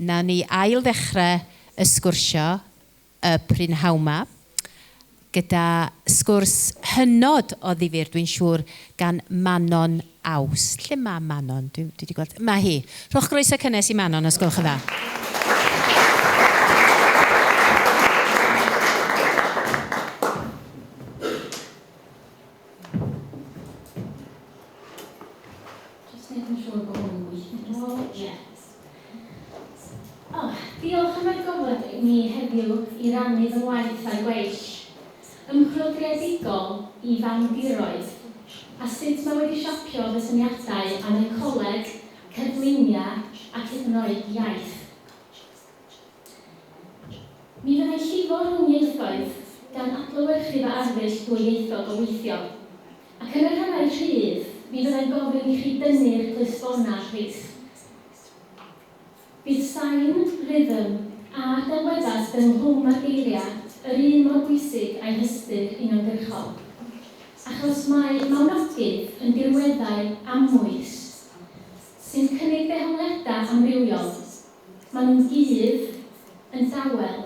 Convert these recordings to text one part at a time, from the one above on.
Nawn ni ail ddechrau y sgwrsio y prynhawn 'ma gyda sgwrs hynod o ddifyr, dwi'n siŵr, gan Manon Awst. Lle mae Manon? Dwi wedi gweld... Mae hi. Rhowch groeso cynnes i Manon, os gwelwch yn dda. Jyst wneud yn siŵr bod hwn yn gweithio. Dwi'n meddwl, ie. O, diolch am yr gofod i mi heddiw i rannu fy ngwaith a'r gweill. Ymchwil greadigol i fawndiroedd, a sut mae wedi siapio fy syniadau am ecoleg, cerfluniau ac hyd yn oed iaith. Mi fyddai'n llifo rhwng ieithoedd, gan adlewyrchu fy arddull dwyieithog o weithio. Ac yn y rhannau rhydd, mi fyddai'n gofyn i chi dynnu'r clustffonau, plîs. Bydd sain, rhythm, a delweddau sydd ynghlwm â'r geiriau yr un mor bwysig â'u hystyr uniongyrchol. Achos mae mawnogydd yn dirweddau amwys, sy'n cynnig dehongliadau amrywiol. Maen nhw'n gudd, yn dawel,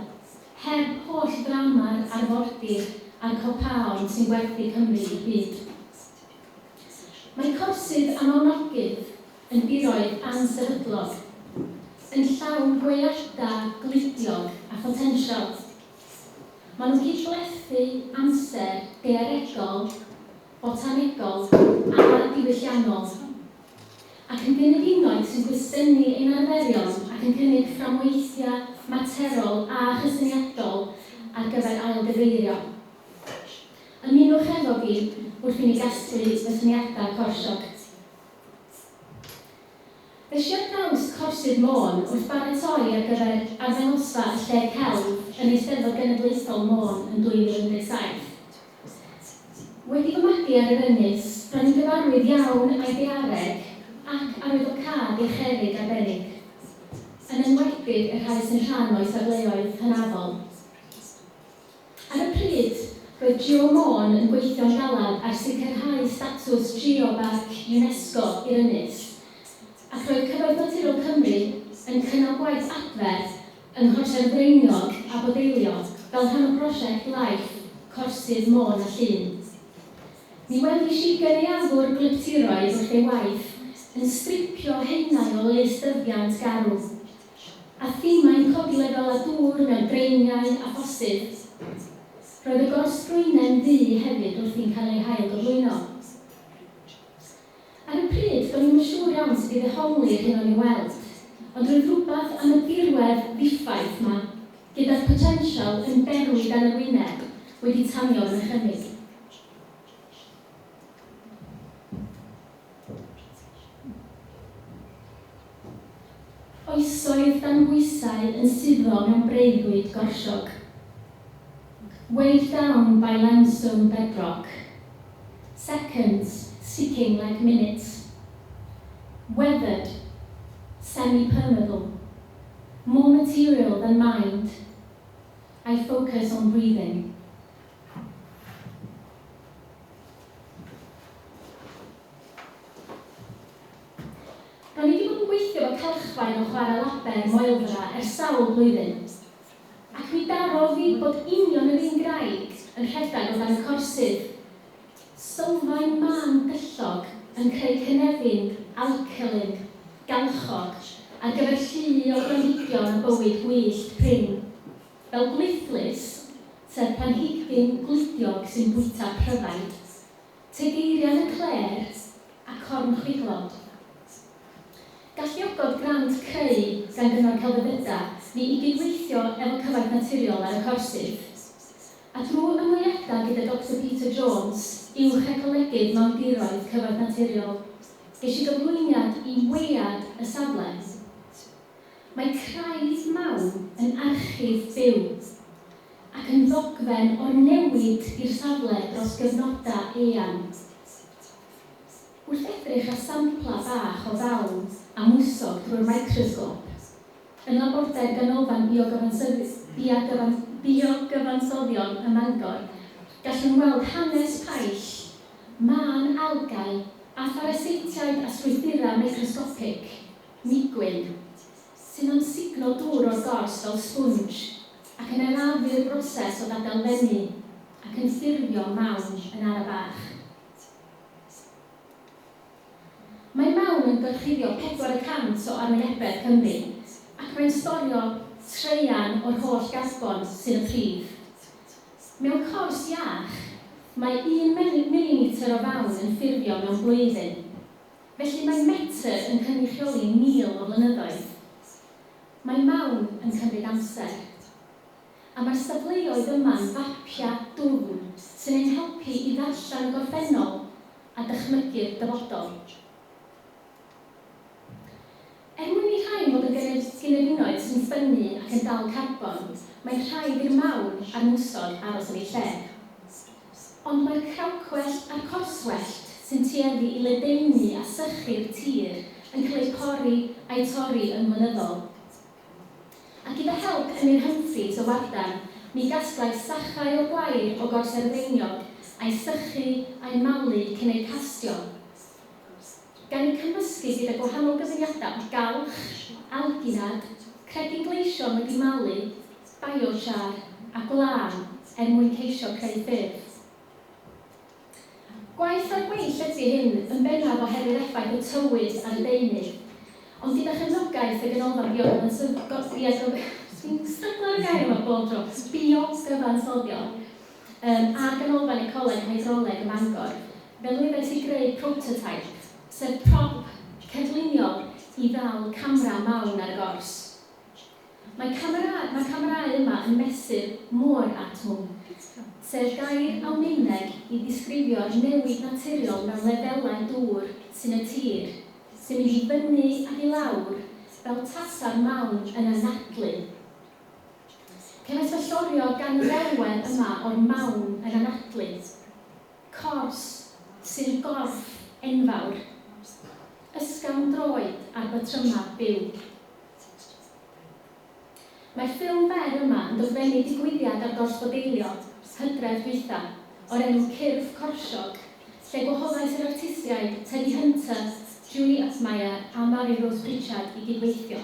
heb holl ddrama'r arfordir a'r copaon sy'n gwerthu Cymru i'r byd. Mae corsydd a mawnogydd yn diroedd ansefydlog, yn llawn gweadau gludiog a photensial. Maen nhw'n cydblethu amser daearegol, botanegol a diwylliannol, ac yn gynefinoedd sy'n cwestiynu ein arferion ac yn cynnig fframweithiau materol a chysyniadol ar gyfer ailgyfeirio. Ymunwch efo fi wrth i mi gasglu fy syniadau corsiog. Es i ar draws Corsydd Môn wrth baratoi ar gyfer arddangosfa y Lle Celf yn Eisteddfod Genedlaethol Môn yn 2017. Wedi fy magu ar yr ynys, ro'n i'n gyfarwydd iawn â'i daeareg ac arwyddocâd ei cherrig arbennig, yn enwedig y rhai sy'n rhan o'i safleoedd hynafol. Ar y pryd, roedd Geo Môn yn gweithio'n galed ar sicrhau statws Geoparc UNESCO i'r ynys, ac roedd Cyfoeth Naturiol Cymru yn cynnal gwaith adfer yng Nghorsydd Dreiniog a Bodeilio fel rhan o brosiect LIFE Corsydd Môn a Llŷn. Mi welis i gynaeafwr gwlyptiroedd wrth ei waith yn stripio haenau o lysdyfiant garw. A thimau'n codi lefelau dŵr mewn draeniau a ffosydd. Roedd y gorsgrwynen ddu hefyd wrthi'n cael ei hail-gyflwyno. Ar y pryd, do'n i'm yn siŵr iawn sut i ddehongli'r hyn o'n i'n weld, ond roedd rhywbeth am y dirwedd ddiffaith 'ma, gyda'r potensial yn berwi dan yr wyneb, wedi tanio fy nychymyg. Oesoedd dan bwysau yn suddo mewn breuddwyd gorsiog. Weighed down by limestone bedrock. Seconds seeking like minutes. Weathered. Semi-permeable. More material than mind. I focus on breathing. Ro'n i 'di bod yn gweithio efo calchfaen o Chwarel Aber, Moelfra, ers sawl blwyddyn. Ac mi darodd fi bod union yr un graig yn rhedeg o dan y corsydd. Sylfaen mân dyllog yn creu cynefin alcalin, galchog, ar gyfer llu o blanhigion a bywyd gwyllt prin. Fel gwlithlys, sef planhigyn gludiog sy'n bwyta pryfaid, tegeirian y clêr a cornchwiglod. Galluogodd grant Creu gan Gyngor Celfyddydau ni i gydweithio efo Cyfoeth Naturiol ar y corsydd. A drwy ymweliadau gyda Doctor Peter Jones, uwch ecolegydd mawndiroedd Cyfoeth Naturiol, ges i gyflwyniad i wead y safle. Mae craidd mawn yn archif byw, ac yn ddogfen o'r newid i'r safle dros gyfnodau eang. Wrth edrych ar samplau bach o fawn a mwsog drwy'r microsgop, yn labordai'r Ganolfan Biogyfansoddion ym Mangor, gallwn weld hanes paill, mân algâu a pharaseitiaid a strwythurau microsgopig, migwyn, sy'n amsugno dŵr o'r gors fel sponge ac yn arafu'r broses o ddadelfennu ac yn ffurfio mawn yn ara bach. Mae mawn yn gorchuddio 4% o arwynebedd Cymru ac mae'n storio traean o'r holl garbon sy'n y pridd. Mewn cors iach, mae 1 milimetr o fawn yn ffurfio mewn blwyddyn. Felly mae metr yn cynrychioli 1,000 o flynyddoedd. Mae mawn yn cymryd amser. A mae'r safleoedd yma'n fapiau dwfn sy'n ein helpu i ddarllen y gorffennol a dychmygu'r dyfodol. Er mwyn i rhain fod yn gynefinoedd sy'n ffynnu ac yn dal carbon, mae'n rhaid i'r mawn a'r mwsog aros yn eu lle. Ond mae'r crawcwellt a'r corswellt sy'n tueddu i ledaenu a sychu'r tir yn cael eu pori a'u torri yn flynyddol. A gyda help Emyr Humphreys o Wardan, mi gasglais sachau o gwair o Gors Erddreiniog a'u sychu a'u malu cyn eu castio, gan eu cymysgu gyda gwahanol gyfuniadau o galch, alginad, cregyn gleision wedi malu, biochar a gwlân er mwyn ceisio creu ffurf. Gwaith ar gweill ydy hyn, yn bennaf oherwydd effaith y tywydd ar y deunydd. Ond gyda chefnogaeth y Ganolfan Biogyfansoddiad, dwi'n stryglo ar y gair yma bob tro, biogyfansoddiol, a'r Ganolfan Ecoleg Hydroleg ym Mangor, fe lwyddais i greu prototype, sef prop cerfluniol i ddal camera mawn ar y gors. Mae camerâu yma yn mesur Mooratmwng, sef gair Almaeneg i ddisgrifio'r newid naturiol mewn lefelau dŵr sy'n y tir, sy'n mynd i fyny ac i lawr fel tasa'r mawn yn anadlu. Cefais fy llorio gan y ddelwedd yma o'r mawn yn anadlu. Cors sy'n gorff enfawr, ysgafn droed ar batrymau byw. Mae'r ffilm fer yma yn dogfennu digwyddiad ar Gors Bodeilio, hydref dwytha, o'r enw Cyrff Corsiog, lle gwahoddais yr artistiaid Teddy Hunter, Julie Upmeyer a Mary Rose Pritchard i gydweithio.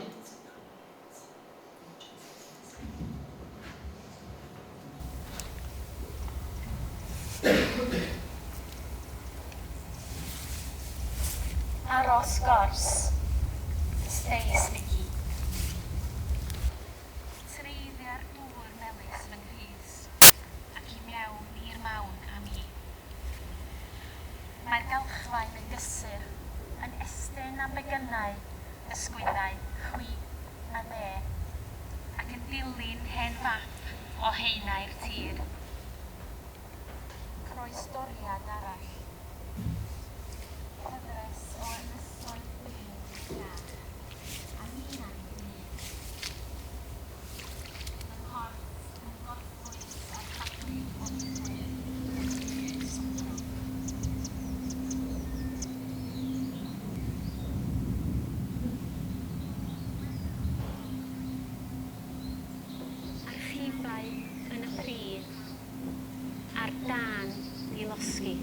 Aros gors. Stay sticky. Treiddia'r dŵr melys fy nghrys ac i mewn i'r mawn â mi. Mae'r galchfaen yn gysur, yn estyn am begynnau, ysgwyddau, chwith a dde, ac yn dilyn hen fap o haenau'r tir. Croesdoriad arall. Cyfres o ynysoedd blin iach, a minnau'n gwlyb. Fy nghorff yn gorffwys ar ffabric o ddiwedd yn socian. Archifau yn y pridd, ar dân i losgi.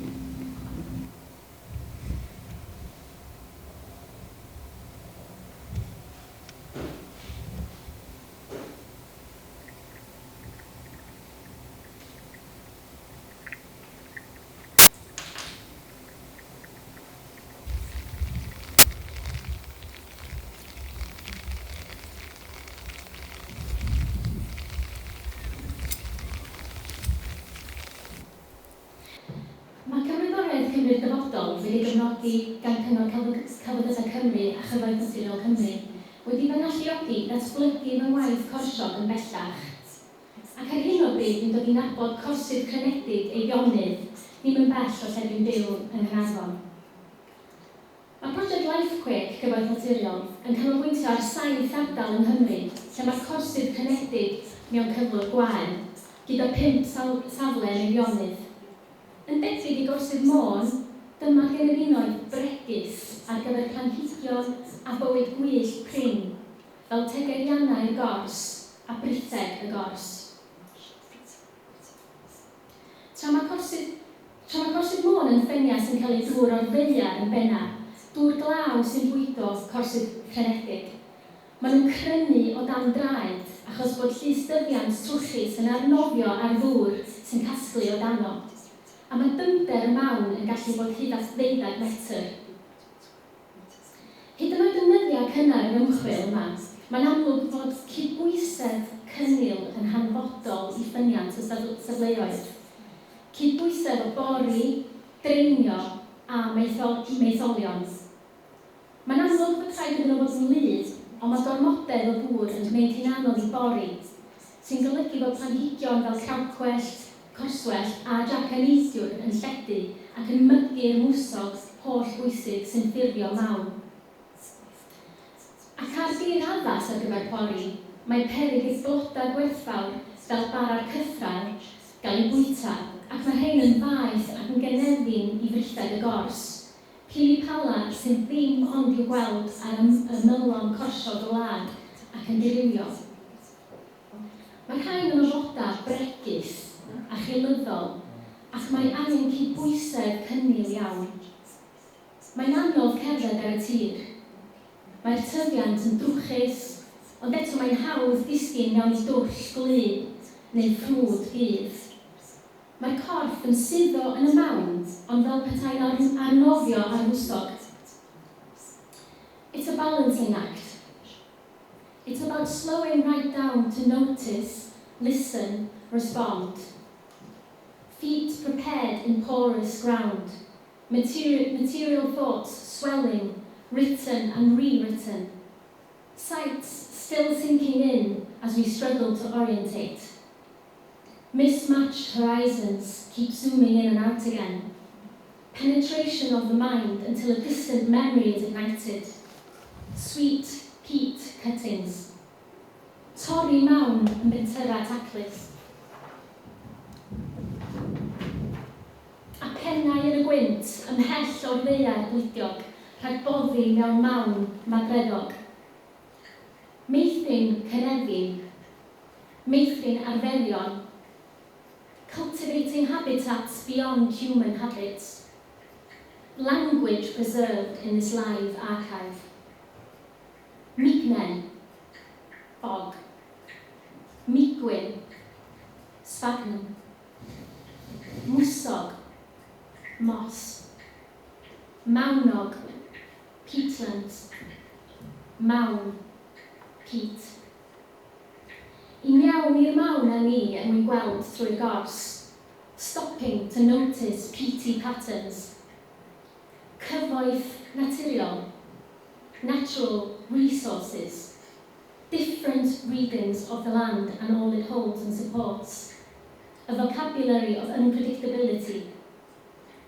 Mae Cymrodoriaeth Cymru'r Dyfodol wedi ei gefnogi gan Cyngor Celfyddydau Cymru a Chyfoeth Naturiol Cymru wedi fy ngalluogi i ddatblygu fy ngwaith corsiog yn bellach. Ac ar hyn o bryd dwi'n dod i nabod corsydd crynedig Eifionydd ddim yn bell o lle dwi'n byw yng Nghaernarfon. Mae prosiect LifeQuake Cyfoeth Naturiol yn canolbwyntio ar saith ardal yng Nghymru lle mae'r corsydd crynedig mewn cyflwr gwael, gyda phump safle yn Eifionydd. Yn debyg i gorsydd Môn, dyma gynefinoedd bregus ar gyfer planhigion a bywyd gwyllt prin, fel tegeirianau'r gors a britheg y gors. Tra mae corsydd Tra mae corsydd Môn yn ffeniau sy'n cael eu dŵr o'r ddaear yn benna, dŵr glaw sy'n bwydo corsydd crynedig. Maen nhw'n crynu o dan draed achos bod llystyfiant trwchus yn arnofio ar ddŵr sy'n casglu o dano. A mae dyfnder y mawn yn gallu bod hyd at 12 metr. Hyd yn oed yn nyddiau cynnar yr ymchwil yma, mae'n amlwg fod cydbwysedd cynnil yn hanfodol i ffyniant y safleoedd. Cydbwysedd o bori, dreinio a maetholion. Mae'n amlwg fod rhaid iddyn nhw fod yn wlyb, ond mae gormodedd o ddŵr yn gwneud hi'n anodd i bori, sy'n golygu fod planhigion fel crawcwellt, corswellt a jac y neidiwr yn lledu ac yn mygu'r mwsog holl bwysig sy'n ffurfio mawn. Ac ar dir addas ar gyfer pori, mae peryg i'r blodau gwerthfawr fel bara'r cythraul gael eu bwyta, ac mae rhein yn faeth ac yn gynefin i fritheg y gors. Pili pala sydd ddim ond i'w gweld ar ymylon corsiog y wlad ac yn dirywio. Mae rhain yn ofodau bregus a chilyddol ac mae angen cydbwysedd cynnil iawn. Mae'n anodd cerdded ar y tir. Mae'r tyfiant yn drwchus, ond eto mae'n hawdd disgyn mewn i dwll gwlyb neu ffrwd gudd. Mae'r corff yn suddo yn y mawn, ond fel petai'n arnofio ar fwsog. It's a balancing act. It's about slowing right down to notice, listen, respond. Feet prepared in porous ground, material thoughts swelling, written and rewritten. Sights still sinking in as we struggle to orientate. Mismatched horizons keep zooming in and out again. Penetration of the mind until a distant memory is ignited. Sweet peat cuttings. Torri mawn yn bentyrra taclus. A pennau yn y gwynt, ymhell o'r ddaear gludiog, rhag boddi mewn mawn madreddog. Meithrin cynefin, meithrin arferion, cultivating habitats beyond human habits, language preserved in this live archive. Mignen, bog. Migwyn, sphagnum. Mwsog, moss. Mawnog, peatlands. Mawn, peat. I mewn i'r mawn â ni er mwyn gweld trwy'r gors. Stopping to notice peaty patterns. Cyfoeth naturiol, natural resources, different readings of the land and all it holds and supports, a vocabulary of unpredictability,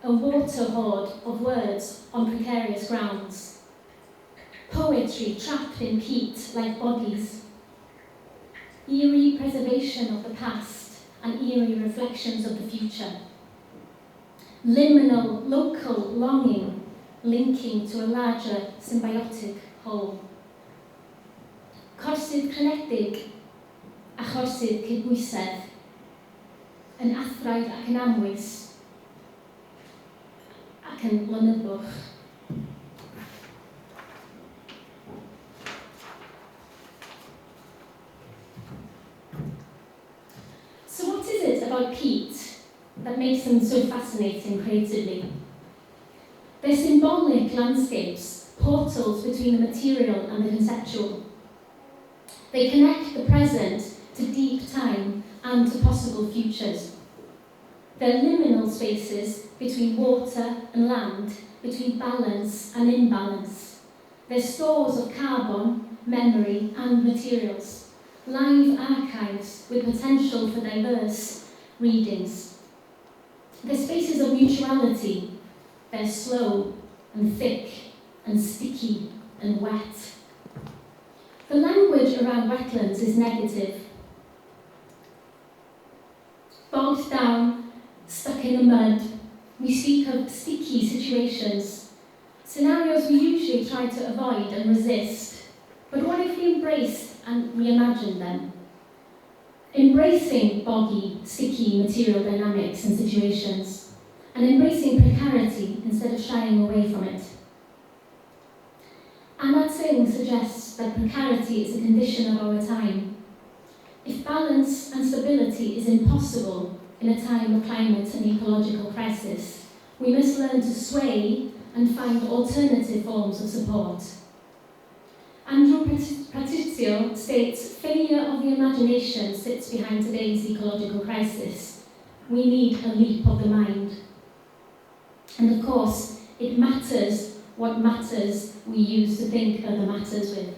a water hoard of words on precarious grounds, poetry trapped in peat like bodies, eerie preservation of the past and eerie reflections of the future, liminal local longing linking to a larger symbiotic whole. Corsydd crynedig a chorsydd cydbwysedd, yn athraidd ac yn amwys, ac yn lonyddwch. So what is it about peat that makes them so fascinating creatively? They're symbolic landscapes, portals between the material and the conceptual. They connect the present to deep time and to possible futures. They're liminal spaces between water and land, between balance and imbalance. They're stores of carbon, memory and materials, live archives with potential for diverse readings. They're spaces of mutuality. They're slow and thick and sticky and wet. The language around wetlands is negative. Bogged down, stuck in the mud, we speak of sticky situations, scenarios we usually try to avoid and resist. But what if we embraced and reimagined them? Embracing boggy, sticky material dynamics and situations, and embracing precarity instead of shying away from it. Anna Tsing suggests that precarity is a condition of our time. If balance and stability is impossible in a time of climate and ecological crisis, we must learn to sway and find alternative forms of support. Andrew Patrizio states, failure of the imagination sits behind today's ecological crisis. We need a leap of the mind. And of course, it matters what matters we use to think other matters with.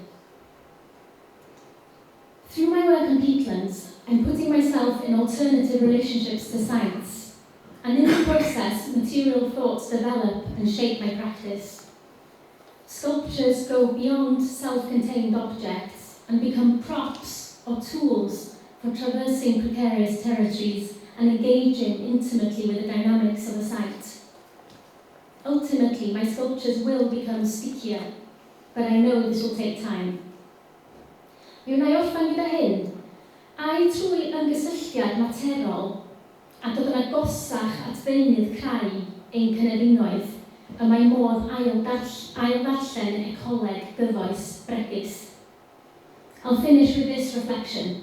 Through my work on peatlands, I'm putting myself in alternative relationships to science, and in the process, material thoughts develop and shape my practice. Sculptures go beyond self-contained objects and become props or tools for traversing precarious territories and engaging intimately with the dynamics of a site. Ultimately, my sculptures will become stickier, but I know this will take time. Mi wna i orffen gyda hyn. Ai trwy ymgysylltiad materol a dod yn agosach at ddeunydd crai ein cynefinoedd y mae modd ail-ddarllen ecoleg gyfoes bregus. I'll finish with this reflection.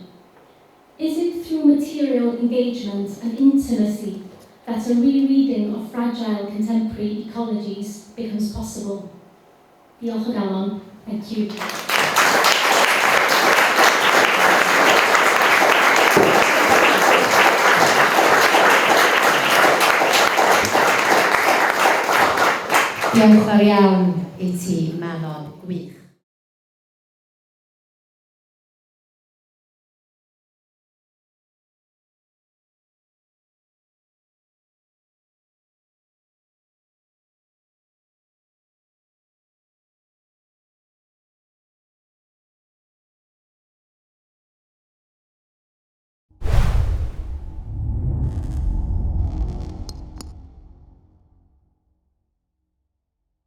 Is it through material engagement and intimacy that a rereading of fragile contemporary ecologies becomes possible? Diolch o galon. Thank you. Diolch fawr iawn i ti, Manon. Gwych.